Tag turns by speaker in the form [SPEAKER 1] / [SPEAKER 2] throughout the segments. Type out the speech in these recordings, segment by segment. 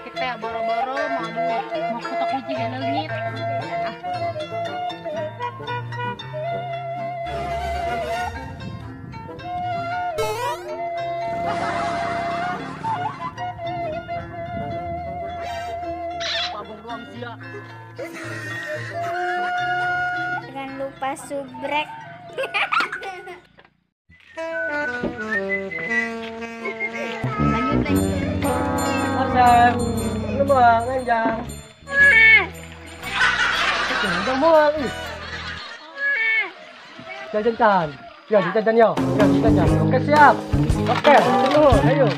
[SPEAKER 1] sakit teh boro-boro mau duit, mau kutok hiji ge leungit. Ah.
[SPEAKER 2] Babong doang sia.
[SPEAKER 3] Jangan lupa subrek.
[SPEAKER 1] Lanjut lagi.
[SPEAKER 2] Arsan, lu mau nganjang? Udah mau ih. Jajan tan. Ya, jajan yo. Ya, jajan. Oke, siap. Oke, tunggu, ayo.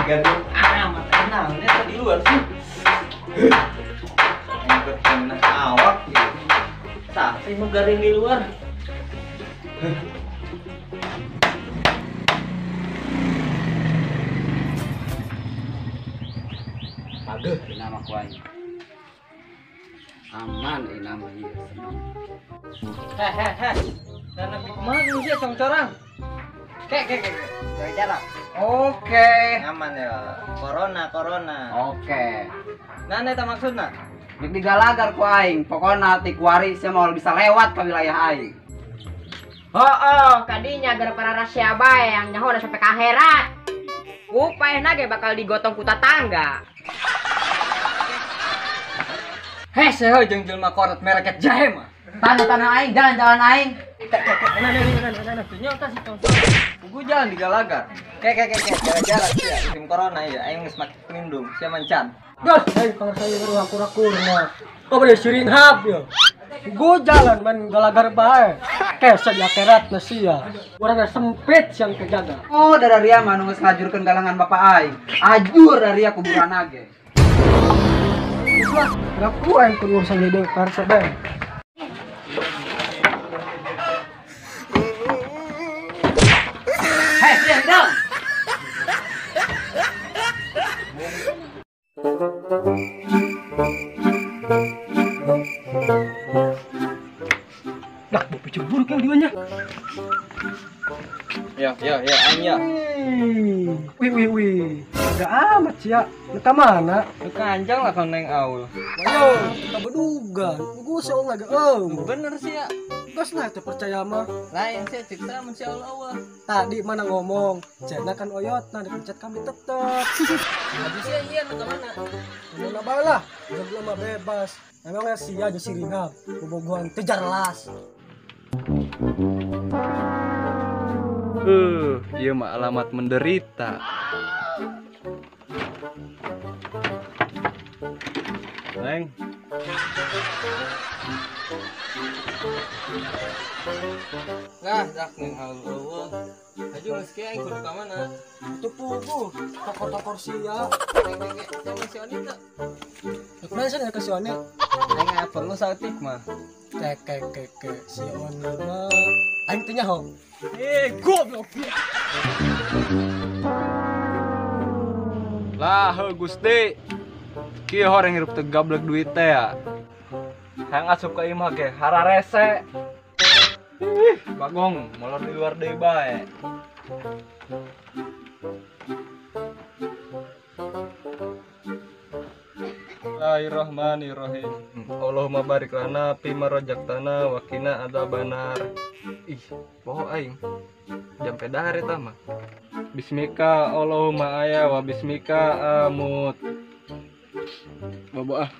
[SPEAKER 4] Gaduh amat tenangnya di luar sih. Kena awak gitu. Saksi mau garing di luar.
[SPEAKER 5] Pageuh nama ku aing. Aman ini nama ieu seneng.
[SPEAKER 4] Heh. Dan nepi kumaha geus sia congcorang? Kek. Jaga jarak.
[SPEAKER 5] Oke.
[SPEAKER 4] Aman ya. Corona.
[SPEAKER 5] Oke.
[SPEAKER 4] Nah, eta maksudna?
[SPEAKER 5] Dek digalagar ku aing, pokona ti kuari sia moal bisa lewat ke wilayah aing.
[SPEAKER 6] Oh, kadinya gara para rahasia bae yang nyaho udah sampai ke akhirat. Ku paehna ge bakal digotong ku tatangga.
[SPEAKER 4] Heh, seho jeung jelema korot mereket jahe mah.
[SPEAKER 5] Tanah-tanah aing, jalan-jalan aing.
[SPEAKER 4] Nah. Nyota si tong. Pugu jalan digalagar. Kek. Jaga jarak sia. Musim corona ya, aing geus make pelindung, sia mancan.
[SPEAKER 2] Gas, aing kalau saya akur-akur mah. Kok pada siring hap ya. Gue jalan main galagar bae. Kesa di akhirat na sia. Urang sempit siang kejaga.
[SPEAKER 5] Oh, dararia mah nu geus ngajurkeun galangan bapak aing. Ajur daria kuburan age.
[SPEAKER 2] Wah, aku aing kudu urusan jadi karsa bae.
[SPEAKER 5] Hei, siang dong.
[SPEAKER 2] Dah, bau pecah buruk yang diwanya.
[SPEAKER 4] Ya, aing ya.
[SPEAKER 2] Wih. Gak amat sih ya. Lu ka mana?
[SPEAKER 4] Lu kanjang lah kau neng aul.
[SPEAKER 2] Ayo, tak berduga. Gue seorang lagi. Oh,
[SPEAKER 4] bener sih ya.
[SPEAKER 2] Gas lah itu percaya mah.
[SPEAKER 4] Lain sih cik sama si Allah.
[SPEAKER 2] Tadi mana ngomong, jana kan oyot, nah dipencet kami tetep.
[SPEAKER 4] Habis sih iya lu kemana?
[SPEAKER 2] Mana balah, udah mah bebas. Emangnya sih aja si Rina, bobogohan tejar las.
[SPEAKER 4] Iya mah alamat menderita. Neng. Nah, dak neng Allah. Aju meski aing kudu ka mana?
[SPEAKER 2] Itu pugu, tokor-tokor sia.
[SPEAKER 4] Neng, sama si Oni teu.
[SPEAKER 2] Mana sih ke si Oni?
[SPEAKER 4] Aing aya perlu saeutik mah.
[SPEAKER 2] Kek si Oni mah. Aing teh nyaho.
[SPEAKER 4] Goblok.
[SPEAKER 7] Lah, heuh Gusti. Kieu horeng hirup teu gablek duit teh ya. Hayang asup ka imah ge hararese. Ih, bagong molor di luar deui bae. Bismillahirrahmanirrahim. Allahumma barik lana fima razaqtana wa qina adzabannar. Ih, poho aing. Jam pedahar eta mah. Bismika Allahumma aya wa bismika amut. Bobo ah.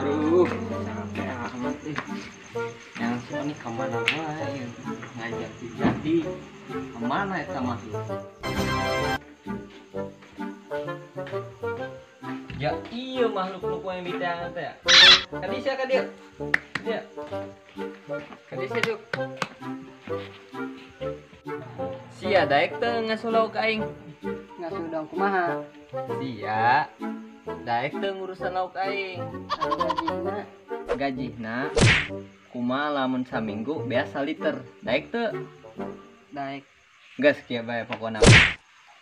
[SPEAKER 4] Aduh, capek amat ih. Yang semua nih kemana wae ngajak jadi kemana eta makhluk? Ya iya makhluk nu yang diteangan teh. Kadi sia ka dieu. Dia. Kadi sia dieu. Sia daek teu ngasuh lauk aing.
[SPEAKER 5] Ngasuh dong kumaha?
[SPEAKER 4] Sia daek teu ngurusan lauk aing.
[SPEAKER 5] Gajihna.
[SPEAKER 4] Gajihna kumaha lamun saminggu biasa liter. Daek teu?
[SPEAKER 5] Daek.
[SPEAKER 4] Geus kieu bae pokona.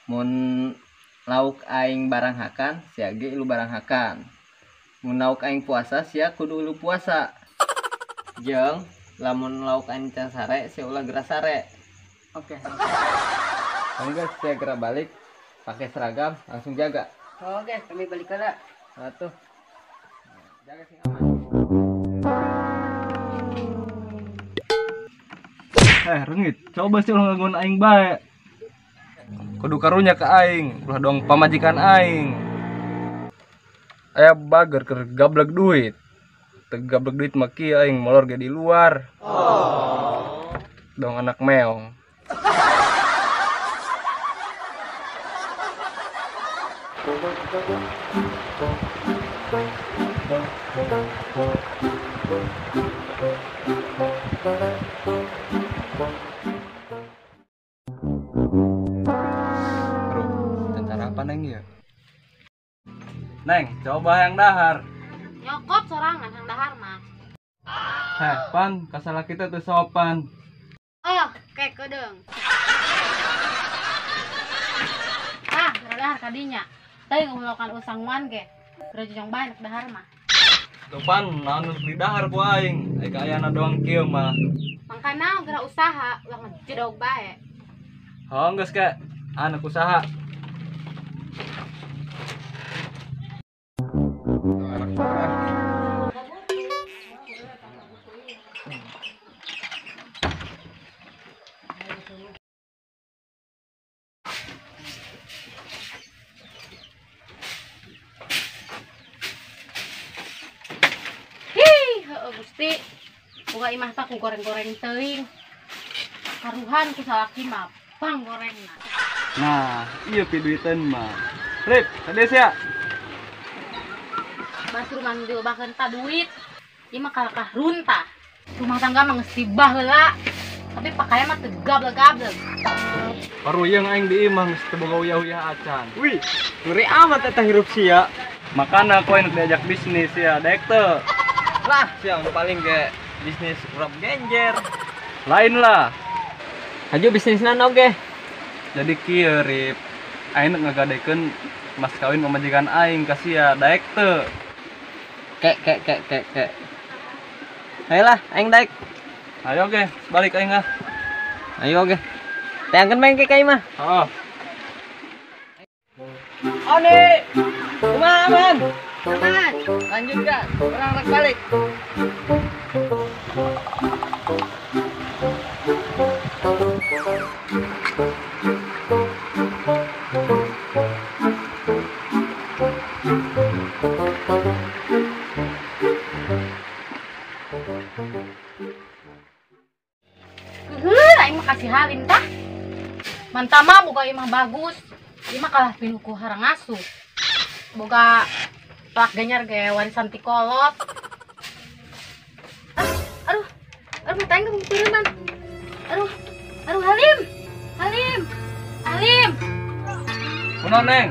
[SPEAKER 4] Mun lauk aing barang hakan, sia ge lu barang hakan. Mun lauk aing puasa, sia kudu lu puasa. Jeung lamun lauk aing can sare sia ulah geura sare.
[SPEAKER 5] Oke.
[SPEAKER 4] Enggak, saya geura balik pakai seragam langsung jaga.
[SPEAKER 6] Oke, kami balik heula.
[SPEAKER 4] Atuh. Jaga sing aman.
[SPEAKER 7] Rengit, coba sih ulah ngangguan aing bae. Kudu karunya ke aing, ulah dong pamajikan aing. Aya bager keur gablek duit. Teu gablek duit mah kieu aing molor ge di luar. Oh. Dong anak meong. Bro, tentara apa neng ya? Neng, coba yang dahar.
[SPEAKER 1] Nyokot sorangan yang dahar mah.
[SPEAKER 7] Heh, pan, kasalah kita tuh sopan.
[SPEAKER 1] Oh, kayak kedeng. Ah, dahar kadinya. Teuing ngomongkan usanguan ge. Berjujung bae dahar mah.
[SPEAKER 7] Tuh pan, naon di dahar ku aing. Ai kaayana doang kieu mah.
[SPEAKER 1] Mangkana geura usaha, ulah ngejedog bae.
[SPEAKER 7] Oh, geus ke. Anak usaha.
[SPEAKER 1] Hih, heueuh Gusti. Boga imah tah ku goreng-goreng teuing. Karuhan ku salaki mah pang gorengna.
[SPEAKER 7] Nah, ieu piduiteun mah. Rip, kades ya.
[SPEAKER 1] Batur mah dilobakeun ta duit. Ieu mah kalakah runtah. Rumah tangga mah geus tibah heula. Tapi pakaian mah teu gablek-gablek.
[SPEAKER 7] Paruyeng aing di imah geus teu boga uyah-uyah acan.
[SPEAKER 4] Wih, ngeri amat eta hirup sia.
[SPEAKER 7] Makana aku enak diajak bisnis ya, daek teu.
[SPEAKER 4] Lah, sia paling ge bisnis urap genjer.
[SPEAKER 7] Lain lah.
[SPEAKER 4] Haju bisnisna oge.
[SPEAKER 7] Jadi kieu Rip, aing ngagadekeun mas kawin pamajikan aing ka sia, daek teu.
[SPEAKER 4] Kek kek kek kek kek. Ayolah, aing daek.
[SPEAKER 7] Ayo ge, balik aing ah.
[SPEAKER 4] Ayo ge. Teangkeun bae ke ka imah.
[SPEAKER 7] Heeh.
[SPEAKER 4] Oni. Kumaha aman?
[SPEAKER 1] Aman.
[SPEAKER 4] Lanjut gak? Orang rek balik.
[SPEAKER 1] Heuh, aing mah kasih Halim tah. Mantama boga imah bagus. Ieu mah kalah pinuh ku harang asuh. Boga plak ganyar ge warisan ti kolot. Ah, aduh. Aduh, mata aing kepeureman. Aduh. Aduh, Halim. Halim. Halim.
[SPEAKER 7] Kunaon, Neng?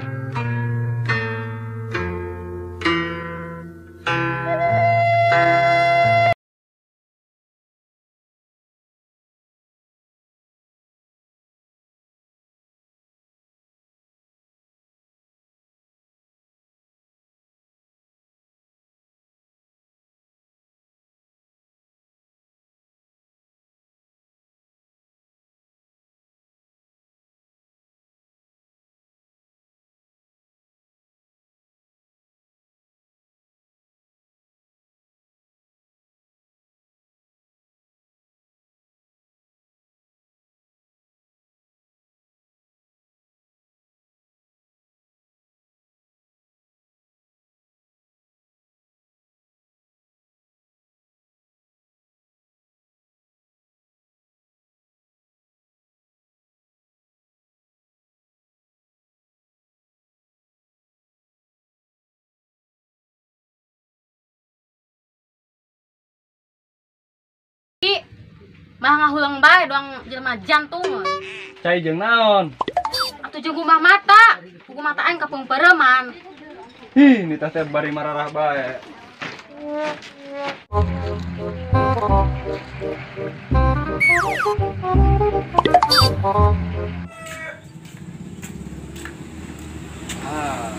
[SPEAKER 1] Mah ngahulang bae doang jelema jantung.
[SPEAKER 7] Cai jeung naon?
[SPEAKER 1] Atuh jeung kumaha mata. Kuku mata aing kapeungpeureman.
[SPEAKER 7] Ih, ini teh bari mararah bae. Ah.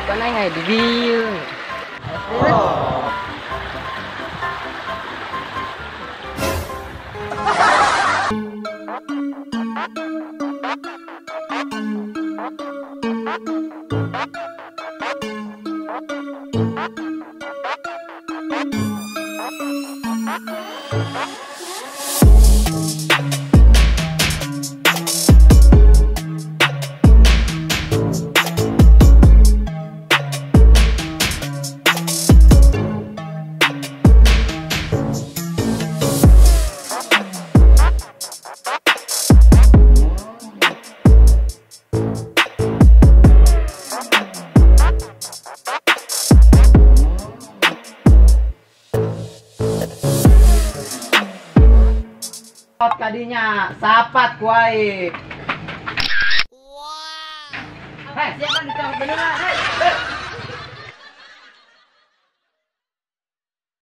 [SPEAKER 6] Kan aing aya di dieu. Kadinya sapat ku aing. Wow. Hei, siapa di tengah benua? Hei.